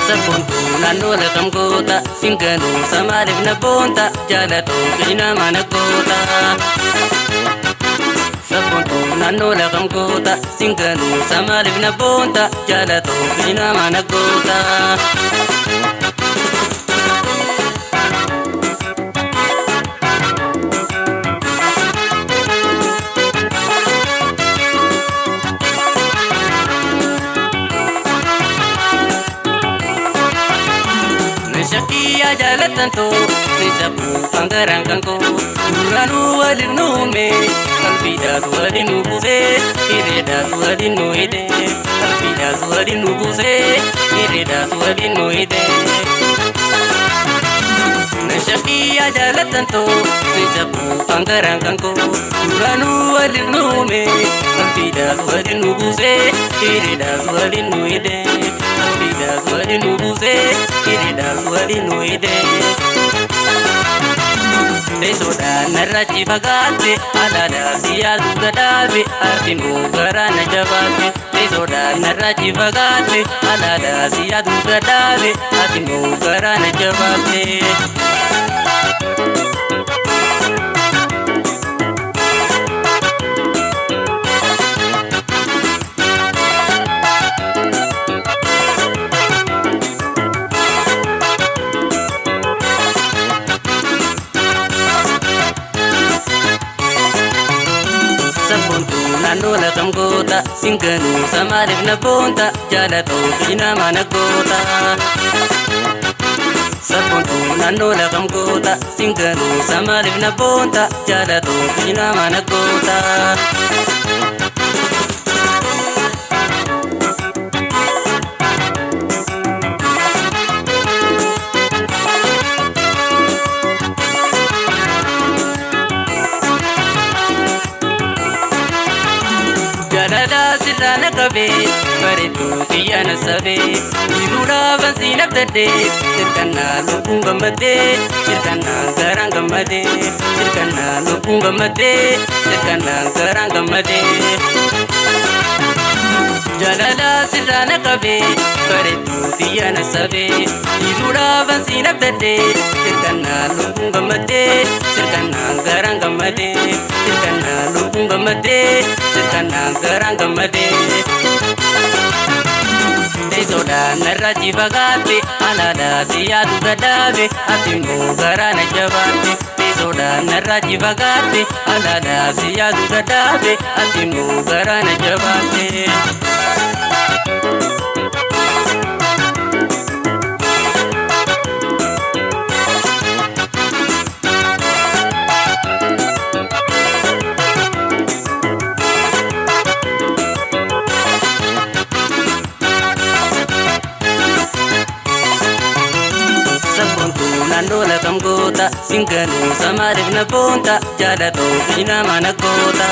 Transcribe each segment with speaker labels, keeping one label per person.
Speaker 1: Sabboontuu naannoo lafam goota singanuu samaaliif na boonta jaalatoo qina mana goota. Sabboontuu naannoo lafam goota singanuu samaaliif na boonta jaalatoo qina mana goota. Nashakkiyaa jaalatantu nishakkuu kan garaan kan koo duraanuu waliin nu uume qalbiidhaas waliin nu buusee hiriidhaas waliin nu hidhe qalbiidhaas waliin nu buusee hiriidhaas waliin nu hidhe. Nashakkiyaa jaalatantu nishakkuu kan garaan kan koo duraanuu waliin nu uume qalbiidhaas waliin nu buusee hiriidhaas waliin nu hidhe qalbiidhaas waliin nu buusee hiriidhaas waliin nu hidhe. Teessoodhaan narrachi fagaatte alaadhaa siyaasuu gadhaabe ati immoo garaa na jabaatte. Teessoodhaan narrachi fagaatte alaadhaa siyaasuu gadhaabe ati immoo garaa na jabaatte. Sabboontuu naannoo lafam goota singanuu samaaliif na boonta jaalatoo qina mana goota. Sabboontuu naannoo lafam goota singanuu samaaliif na boonta jaalatoo qina mana goota. Jaalala sirraa na qabee bareedduu xiyya na sabee jiruudhaaf ansi nabdadhee sirkannaa lubbuun gammaddee sirkannaa garaan gammadee sirkannaa lubbuun gammaddee sirkannaa garaan gammadee. Jaalala sirraa na qabee bareedduu xiyya na sabee jiruudhaaf ansi nabdadhee sirkannaa lubbuun gammaddee sirkannaa garaan gammadee sirkannaa lubbuun gammaddee sirkannaa garaan gammadee. Teessoodhaan narrachi fagaatte alaadhaa siyaatu gadhaabe ati immoo garaa na jabaatte. Teessoodhaan narrachi fagaatte alaadhaa siyaatu gadhaabe ati immoo garaa na jabaatte. Sabboontuu naannoo lafam goota singanuu samaaliif na boonta jaalatoo qina mana goota.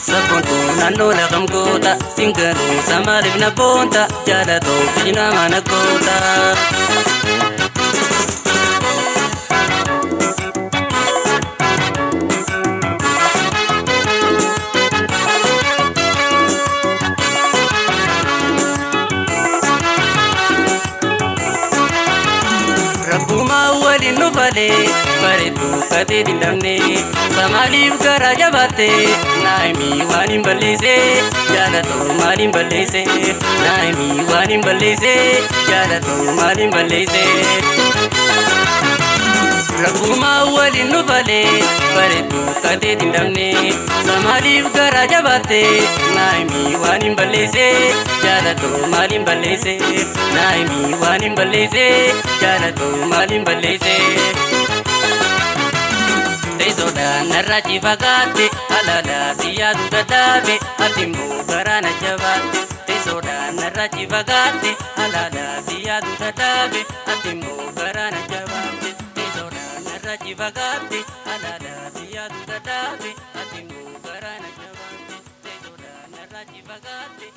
Speaker 1: Sabboontuu naannoo lafam goota singanuu samaaliif na boonta jaalatoo qina mana goota. Rabbumaa waliin nu falee bareedduu katee dindamne samaaliif garaa jabaatte naayimii waan hin balleesse jaalatoo maal hin balleesse naayimii waan hin balleesse jaalatoo maal hin balleesse. Rabbumaa waliin nu falee bareedduu katee dindamne samaaliif garaa jabaatte naayimii waan hin balleesse jaalatoo maal hin balleesse naayimii waan hin balleesse jaalatoo maal hin balleesse. Teessoodhaan narrachi fagaatte alaadhaa siyaatu gadhaabe ati immoo garaa na jabaatte. Teessoodhaan narrachi fagaatte alaadhaa siyaatu gadhaabe ati Ati immoo garaa na jabaatte teessoodhaan narra cifagaatte alaalaa biyyaatu dadhaabe. Ati immoo garaa na jabaatte teessoodhaan narra cifagaatte.